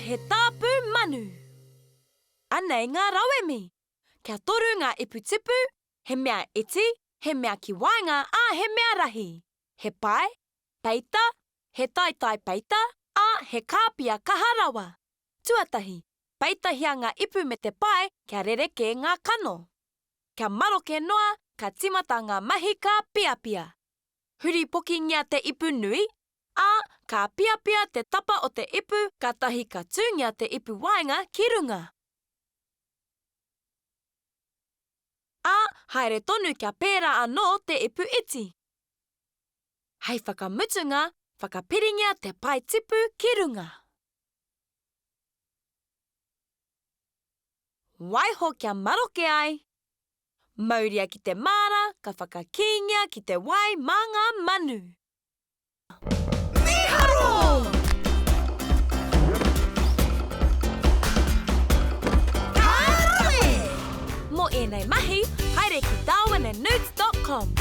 he tāpū manu. Anei ngā rauemi. Kia toru ngā ipu tipu, he mea iti, he mea ki waenga, ā, he mea rahi. He pae, peita, he taitai peita, ā, he kāpia kaha rawa. Tuatahi, peitahia ngā ipu me te pae kia rerekē ngā kano. Kia maroke noa, ka tīmata ngā mahi kāpiapia. Huripokingia te ipu nui, ā, kāpiapia te tapa o te ipu kātahi ka tūngia te ipu waenga ki runga. Ā, haere tonu kia pērā anō te ipu iti. Hei whakamutunga, whakapiringia te pae tipu ki runga. Waiho kia maroke ai. Mauria ki te māra, ka whakakīngia ki te wai mā ngā manu. Mīharo! Ka rawe! Mō ēnei mahi, haere ki darwinandnewts dot com.